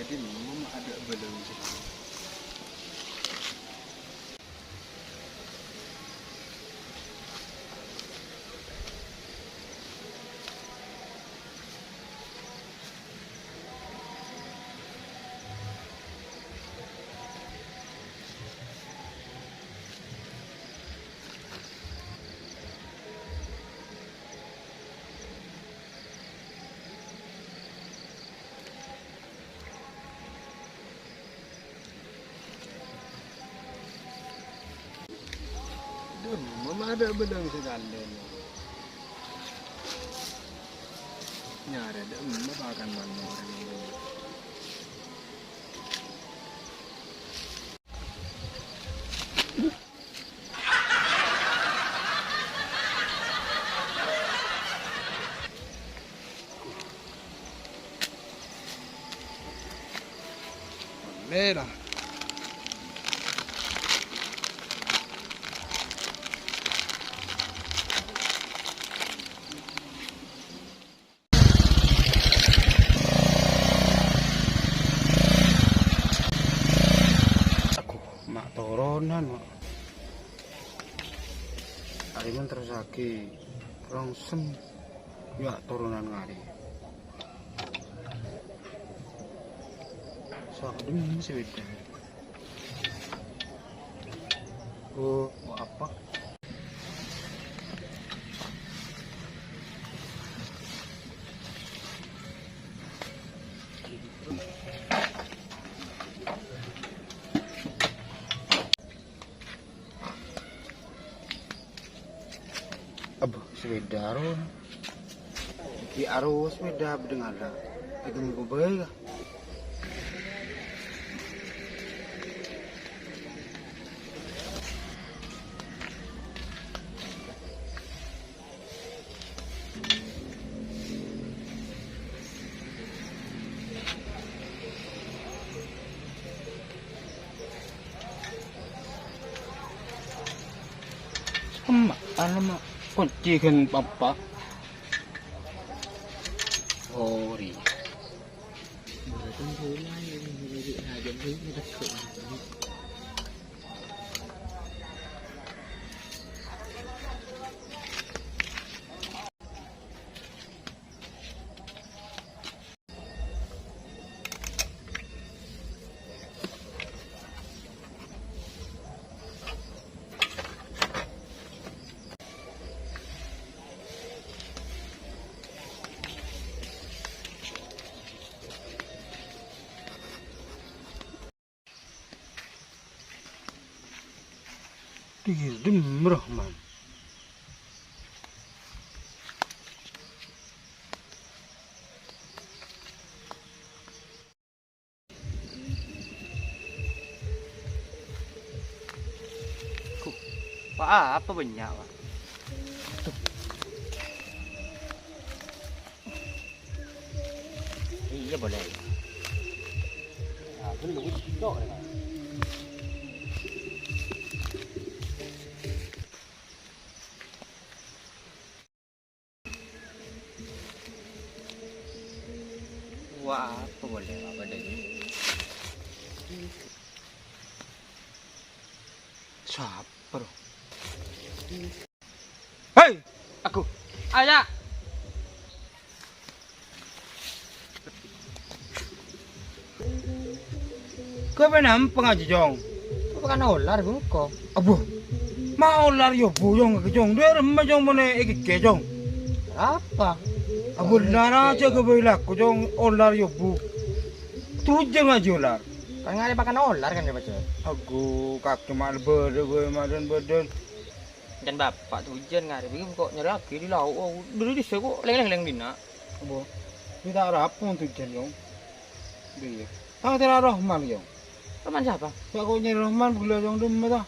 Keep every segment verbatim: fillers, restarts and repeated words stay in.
Dimma ma' adâ' bâlâng sè Dimma ma' adâ' bâlâng sakalè. Nyarè dimma pakanna orèng. Ollè, la. Aku ma' toronan, ma'. Arè men terrossaghi rongsem, ya' toronan ngarè. Sapa demi sepeda? Oh, mau apa? Abbhu, sepeda aro. Ghi' aro sepeda bâdâ ngala'. Èghâmpo bhâi, ka. Emma, anu, ma', kunci ghân papa. Ori. Dhigir dhimma, Rahman. Ku, pa-, apa bânnya', Pa'? Iyâ, bolè. Nah, ghâllu, cocok, ya. Wah, apa bolè, apa dâddhi? Sapa, bro? Hei! Aku. Aya! Kowe pènampa ngajhi, Cong? Apa kan olar, Bu, kok? Abbhu. Ma' olar ya, Bu, Cong, Cong. Dâ' remma, Cong, mon è-, èghighâ, Cong. Apa? Abbhu, lara jâgâ bhâi lako, Cong, olar ya, Bu. Tujân ngajhi olar. Kan ngarè pakan olar kan ya, Pak, Cong? Agghu, kakè ma' bâdâ kowe, madan-badan. Jan Bapak tujân ngarè, bâgi kok nyarèaghi dâri lao', oh, dâri dissa' kok lèng-lèng dhinna'. Apa? Iyâ ta' rapo tujân, Cong. Iyâ. Ta' tèra Rohman, Cong. Rohman sapa? Ta' kok nyarè Rohman ghellâ', Cong, dâmma ta?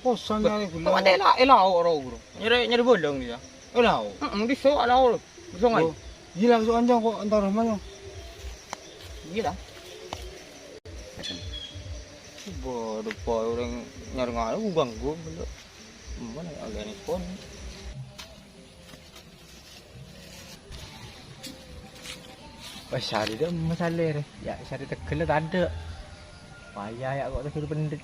Posang nyarè ghellâ'. Kok tèra è lao', ro, bro. Nyarè, nyarè bâlâng dissa'. È lao'? Heeh, dissa' lao'. Bisa ngai? Oh. Iyâ la, sowan, Cong, kok entar Rohman, Cong. Iyâ la. Bâdâ pa orèng nyarè ngarè, ganggu, bâdâ. Mana ya, agak nelpon. Sarè dâ' emma salè rè. Ya, sarè tegghel tadâ'. Paya ya kok tegghel pendek.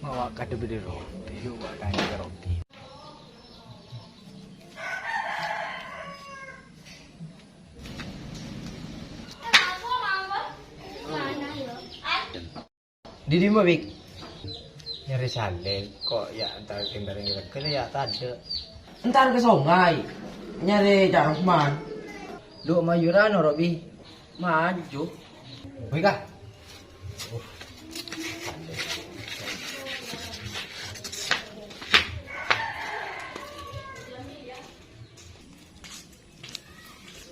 Mawa kadhe bâdâ roti, yuk, wa tanya ka roti. Dhi dimma, Bik? Nyarè salè, kok ya entar ka Dareng Regel ya tadâ'. Entar ka songay, nyarè Cak Rohman. Lu' mayuran oro, Bi. Maju. Wih, Kak.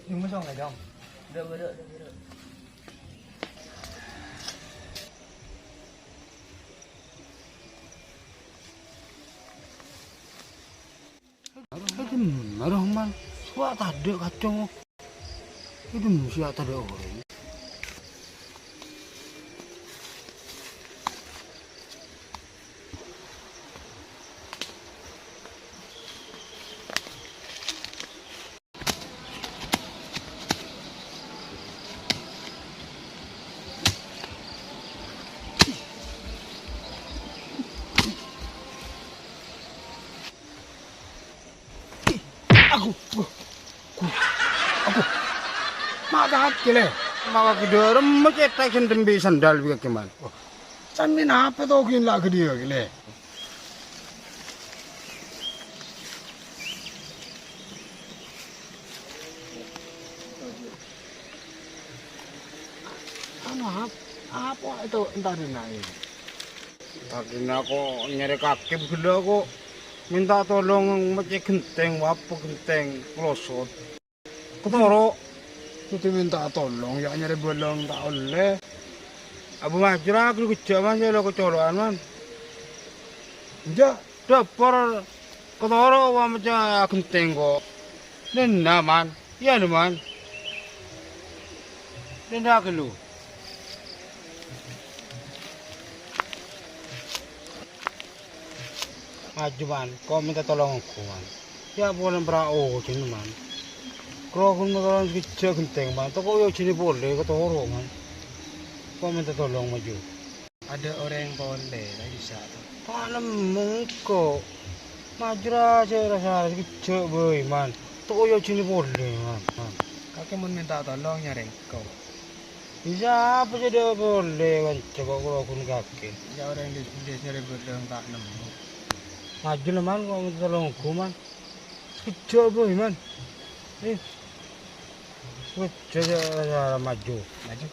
Ini masuk nggak, Jong? Udah, udah, udah, udah. Aduh, aduh, man. Suwa tadâ' kacong. Aduh, suwa tadâ' orèng. Aku, aku, aku, ma' kakè, Lè. Ma' kakè dâremma cèthak sè dhembi sandal bi' kakè, man. Can mènapa to ghi' la' ghâdhiyâ, Lè? Anu, ap-, apa itu entarina ini? Tadina kok nyarè kakè ghellâ' kok mènta tolong mèccè' ghentèng, apa ghentèng, klosot. Kotoro'. Kudu mènta tolong, ya' nyarè bâlâng ta' ollè. Abu Majra ghellâ' kejjhâ', Man, ya lo kocolo'an, Man. Enjâ'. Dâpor kotoro' wa mèccè' ghentèng kok. Denda, Man. Iyâ, Man. Denda ghâllu. Maju, Man. Ko' mènta tolong ongghu, Man. Ya' polè para' ojhân, Man. Ko' ghun motoran kejjhâ' ghentèng, Man. Tako' ojhâna polè, kotoro', Man. Ko' mènta tolong, maju. Adâ' orèng polè, la bisa, to. Ta' nemmo engko'. Majra sè rasa kejjhâ' bhâi, Man. Tako' ojhâna polè, Man. Man. Kakè mon mènta tolong nyarè engko'. Bisa apa sè dâ' polè, kanca kok kula ghun kakè. Ya, orèng lis-, lis nyarè bâlâng ta' nemmo. Maju, Man, kok mènta tolong ongghu, Man. Kejjhâ' bhâi, Man. Eh. Kejjhâ' ya, ya, maju. Maju.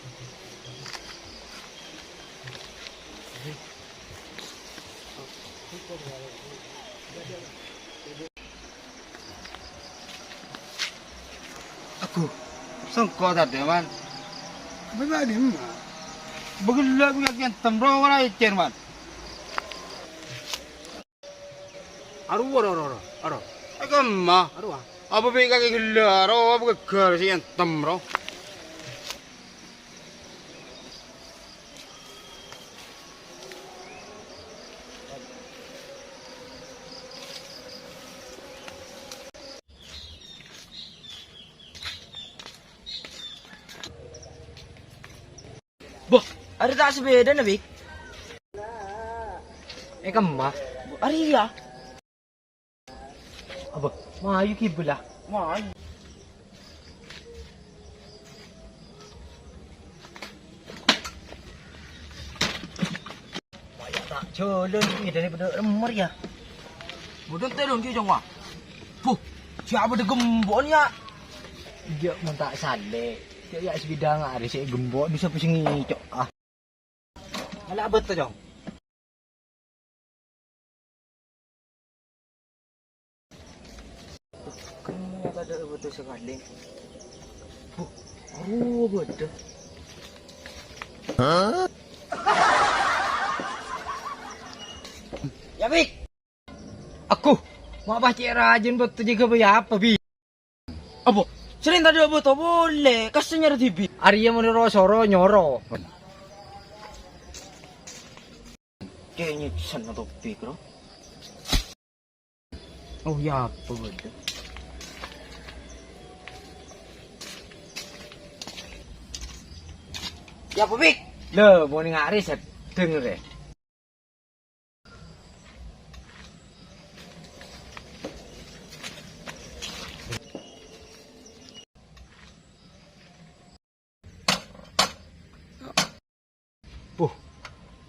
Aduh, sengko' tadâ', Man. Apa bâdâ, Man? Bâghellâ' bi' kakè entem ro, ora ècèr, Man. Arowa, ro, ro, ro, ro. È kemma. Arowa. Apa bi' kakè ghellâ', ro, apa ghâgghâr sè entem, ro? Boh, arèya ta' sapèdana, Bi? È kemma? Arèya. Apa? Mayu kibla. Mayu. Wah, ya, ta' jhâlân, ngèdâna padâ remmer, ya. Mudhun tèlon, Ki, Jong, wah. Buh, siapa dâ' gembo'na, ya? Iyâ, mon ta' salè. Ya, ya, sepeda ngarè sè gembo', bisa pusing ngèco', ah. Ala abât, Jong. Kan tadâ' bâdâ sakalè. Huh, arowa bâdâ. Ya, Bik. Aku, ma' pas cè' rajin bâto jâgâ bâi apa, Bi? Apa? Sèrèng tadâ' bâto polè, kassa nyarè dhibi'. Arèya mon ro-soro nyoro. Kèngèng sèn topik, bro. Oh, ya apa bâdâ? Ya apa, Pik? Lho, mon ngari sedeng rè. Buh,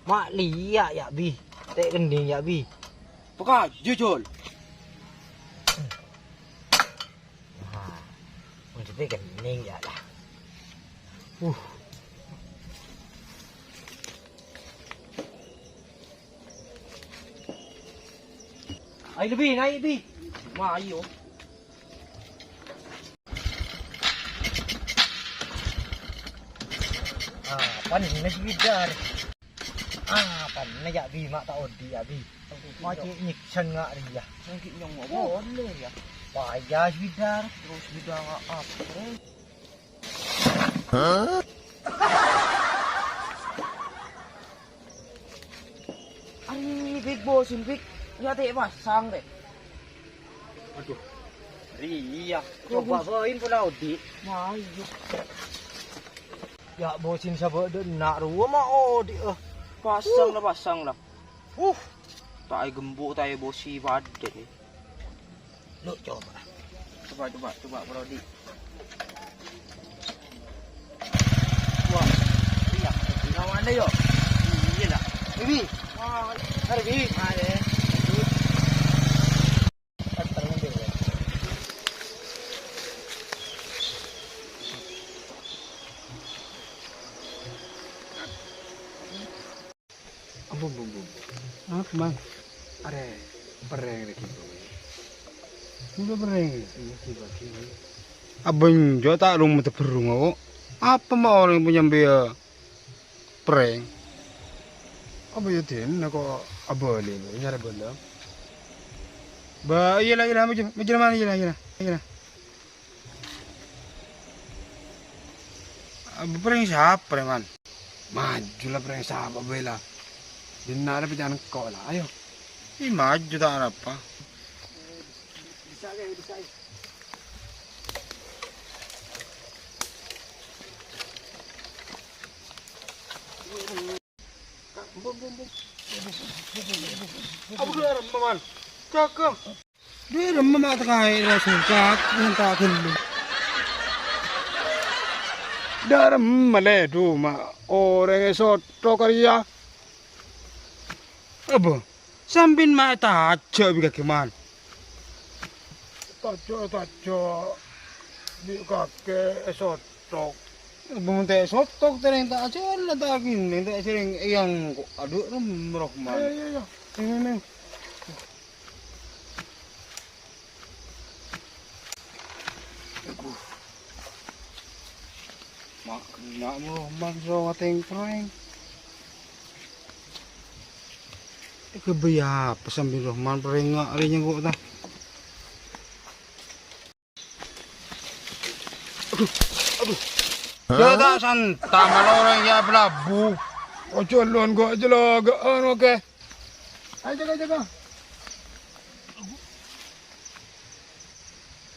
ma' liya' ya, Bi. Tè' kenning ya, Bi. Paka jujur. Nah, maksudnya kenning ya lah. Uh. Ayo, Bi, naik, Bi. Ma, ayo. Ah, panna si Bidar. Ah, panna ya, Bi, ma' ta' odi' ya, Bi. Ma' cè' nyèksa nga' rèya. Sangki nyong apa? Boleh ya. Paya si Bidar. Terros Bidar nga' apa? Hah? Ari, Big Boss, Big. Ya, tè' pasang, tè'. Aduh. Ri, iya. Coba bawain pula odi'. Nah, iya. Ya, bosin sabâ' dâ' enna' rowa ma' odi', eh. Pasang lah, pasang lah. Uh. Ta' ègembok, ta' èbosi padâ, eh. Lu coba. Coba, coba, coba, Bro Di. Wah, iya. Lawan deh, yo. Iya lah. Ini. Wah, hari ini. Ada. Ampon, ampon, ampon. Apa, Man? Arè perrèng rè ghi' bâghi. Apa perrèng? Iya, ghi' bâghi. Abânjâ ta' roma tebberrung, kok. Apa ma' orèng punya bâ' perrèng? Apa ya, Din? Kok abâli, nyarè bâlâng? Ba, iya lah, iya lah, maju, maju, Man, iya lah, iya lah, iya lah. Apa perrèng sapa, Man? Maju la perrèng sapa bhâi la. Dinna' la pèca'an engko' la. Ayo. Ih, maju ta' arapa. Bisa, ya, bisa, ya. Abu dâ' remma, Man. Jaga. Dâ' remma ma' takaè la songkat, nanta' ghâllu. Dâ' remma lè, dhu, ma' orèng èsothok rèya. Apa? Sampèyan ma' ètajâ' bi' kakè, Man. Tajâ', tajâ'. Bi' kakè èsothok. Bân ta' sothok terrèng ta' ajhâlân ta' kènè ta' sèrèng èyang kok. Adhu, Rom, Rohman. Ayo, ayo, ayo. Ini, ini. Aduh. Mak, kenna' Rohman so ngatèng terrèng. Èghâbây apa sampèyan Rohman perrèngnga' rè nyengko' ta? Adhu, adhu. Jhâ' ta' santa', Man, orèng ya belabu. Ojhâlân kok jhâlâghâ'ân, oke. Ayo, jaga, jaga.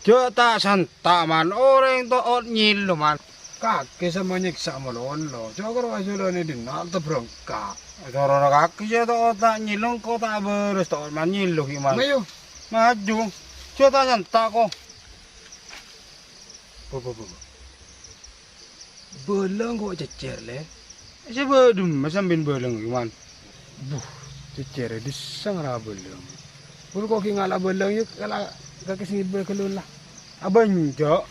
Jhâ' ta' santa', Man, orèng to'ot nyèlo, Man. Kakè sè manyèksa malolo. Jhâ' karo ajhâlâna dinna' ta' berangka'. Corona kakè sè to'ot ta' nyèlo, ko' ta' bârâs to'ot, Man, nyèlo ghi', Man. Ayo. Maju. Jhâ' ta' santa', ko. Bo, bo, bo, bo. Bâlâng ko' cècèr, Lè. Sè bâdâ ma' sampèyan bâlâng, Man. Buh, cècèrra dissa' ngara bâlâng. Buru ko' ghi' ngala' bâlâng, yâ kala kakè sè ngibâ ghâllu la. Abânjâ'.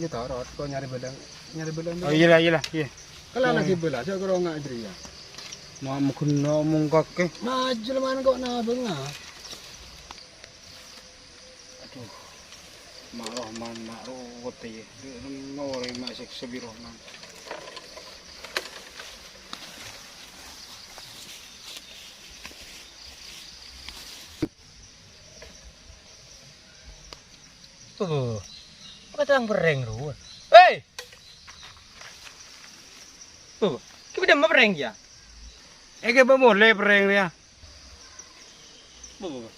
Yâ torot, ko' nyarè bâlâng, nyarè bâlâng. Oh, iyâ la, iyâ la, iyâ. Kala lagi bâlâ, jhâ' karo nga' jârèya. Ma' maghenna omong kakè. Majâ la, Man, ko' nabângnga. Adhu, Ma' Rohman, Ma' ruwet, yâ. Dâ' remma orèng ma' sèksa bi' Rohman. Tuh, apa tang perrèng, ru? Hei! Tuh, kita udah perrèng, ya? Èghâbây molè perrèng rèya. Bu, bu, bu.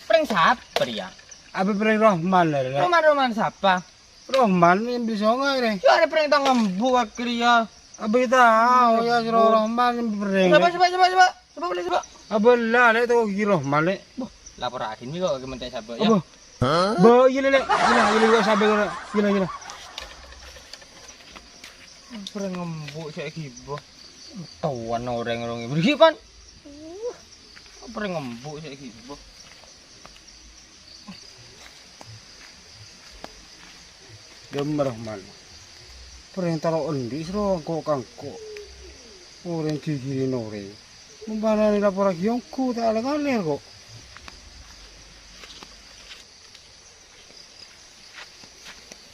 Perrèng sapa rèya? Apa perrèng Rohman rèya? Rohman, Rohman sapa? Rohman yang bisa ngai rè. Ya, ada perrèng tang embu' akhir ya. Apa kita? Oh ya, si Rohman yang perrèng. Coba, coba, coba, coba. Coba boleh, coba. Apa lah, Lè', toko ghi' Rohman, Lè'. Boh, lapor agen mi kok mentè sapa ya? Apa? Bo, iyâ, Lè', Lè'. Iyâ, iyâ, Lè', kok sapa kok. Iyâ, iyâ. Perrèng embu' sè ghi' bo. Tawon orèng-orèng ibu ghi' pan. Perrèng embu' sè ghi' bo. Dâmma Rohman. Perrèng taro endi' sèro angko'-kangko'. Orèng ghighiri orèng. Mon bâ'na laporaghi ongghu ta' alè-ngalè kok.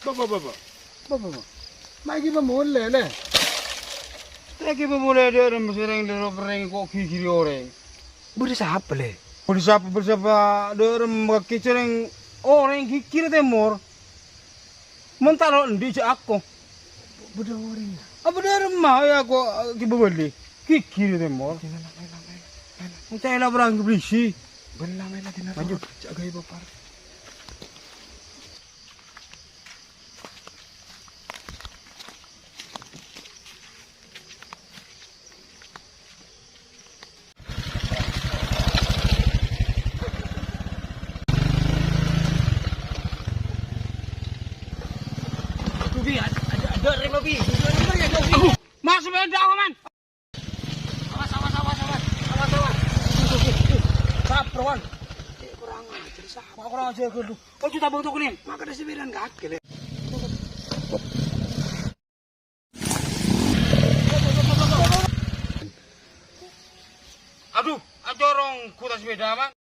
Bâ, bâ, bâ, bâ. Bâ, bâ, bâ. Ma' ghi' pamolè, Lè'. Ta' ghi' pamolè dâ' remma sè rèng dâro perrèng ko' ghighiri orèng. Bâdâ sapa, Lè'? Bâdâ sapa, bâdâ sapa dâ' remma kakè sè rèng orèng ghighiri tèmor. Mon ta' lo' endi' jhâ' ako. Bâdâ orèng, ya? Apa dâ' remma ya ako, eh, ghi' bâbâli. Ghighiri tèmor. Dina, nak, main, nak, main. Main, nak. Mon ta' ela perrèng ghighiri. Bânnè, main, nak, dina. Lanjut. Jhâ' ghâbây bâpar. Aduh, Bi, ada, ada, ada rem, Bi. Ada rem, ya, Bi. Aduh, Mas, sepeda aku, Man. Awas, awas, awas, awas. Awas, awas. Sabar, Wan. Eh, kurang ajar, sabar. Kurang ajar, gue, aduh. Kok juta bang tuh kuning? Maka ada sembilan kaki, Lè'. Aduh, acorong kuda sepeda, Man.